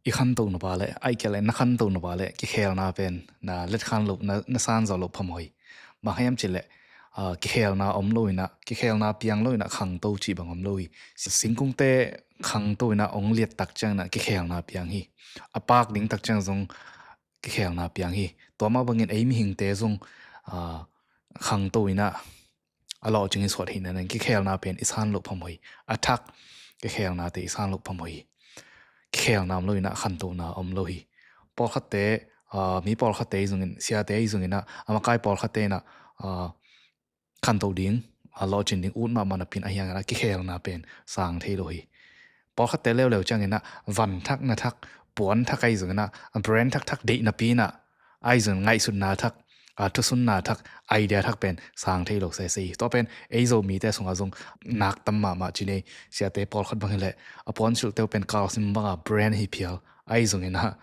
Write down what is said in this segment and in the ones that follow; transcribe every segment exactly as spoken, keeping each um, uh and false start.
i khantohna pa le, ahih kei leh na khantohna pa le kikhelna pen na letkhan loh, na, na sanzawh loh phamawh hi. Bang hang hiam cih leh, ah, kikhelna om lo inah, kikhelna piang lo inah khangto cih bang om lo hi. Singkungte khangto inah ong liat tak ciang inah kikhelna piang hi. A pak ding tak ciang zong kikhelna piang hi. Tua mah bangin ei mihingte zong, ah, khangto inah a lawhcing i suah theihna dingin kikhelna pen i san loh phamawh hi. A thak kikhelnate i san loh phamawh hi. Kikhelna om lo inah khantohna om lo hi. Pawlkhatte, ah, mi pawlkhatte ahi zongin, siate ahi zongin ah, a makai pawlkhatte inah, ah, khanto ding, ah, lawhcin ding ut mahmah napi in, ahi hangin ah kikhelna pen sang thei lo hi. Pawlkhatte leuleu ciangin ah van thak, na thak, puan thak ahi zongin ah, brand thakthak deih napi inah, ahi zongin ngaihsutna thak, ah, thusunna thak, idea thak pen sang thei lo sese hi. Tua pen ei Zomite sungah zong nak tam mahmah ci ni. Siate pawlkhat bang hi leh a puansilhte uh pen kalsim banga brand hi phial, ahi zongin ah,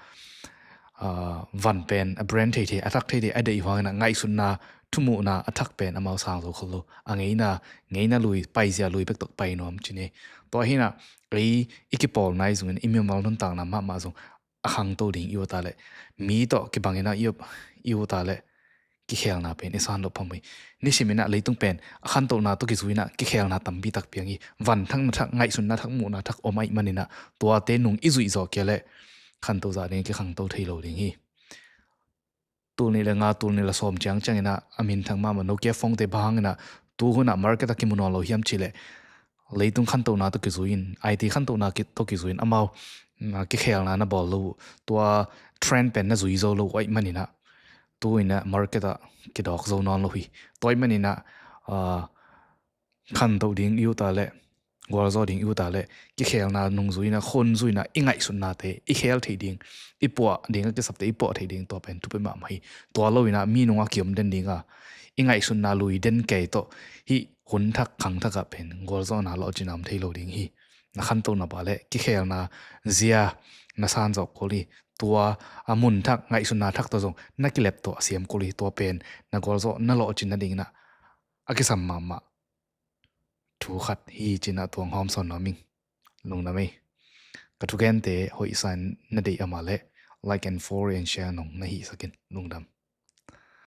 ah, van pen a brand theithei, a thak theithei a deih uh hangin ah ngaihsutna, thumuhna a thak pen amau sang zo khol lo. A ngeina, ngeina lui, paizia lui bek tawh pai nuam ci ni. Tua hi inah ei i kipawlna ahi zongin, i mimal nuntakna mahmah zong a khangto ding i ut a leh, mi tawh kibang inah i ut, i ut a leh kikhelna pen i san loh phamawh hi. Nisim inah leitung pen a khantohna tawh kizui inah kikhelna tampi tak piang hi. Van thak, na thak, ngaihsutna thak, muhna thak om ahih man inah tuate nung i zuih zawh kei leh khanto zah ding, kikhangto thei lo ding hi. Tul nih le nga, tul nih le sawm ciangciang inah a minthang mahmah Nokia phone-te bang hang inah tu hun ah market ah kimu nawn lo hiam cih leh, leitung khantohna tawh kizui in, I T khantohna ki-, tawh kizui in amau, mm, kikhelna na bawl lo uh, tua trend pen na zui zo lo uh ahih man inah tu inah market ah kidawk zo nawn lo hi. Tua ahih man inah, ah, khanto ding i ut a leh, gualzawh ding i ut a leh, kikhelna nung zui inah, khun zui inah, i ngaihsutnate i khel theih ding, i puah ding a kisapte i puah theih ding, tua pen thupi mahmah hi. Tua lo inah mi nungah kiom den ding a, i ngaihsutna lui den kei tawh hih hun thak khang thak ah pen gualzawhna, lawhcinna om thei lo ding hi. Na khantohna pa le kikhelna zia na sanzawh kul hi. Tua a mun thak, ngaihsutna thak tawh zong na kilep tawh a siam kul hi. Tua pen na gualzawh, na lawhcin nading inah a kisam mahmah thu khat hi ci inah tuang hawm sawn nuam ing. Lungdam ei. Ka thugente hoihsa in na deih a mah leh like and follow and share nong na hihsak in. Lungdam.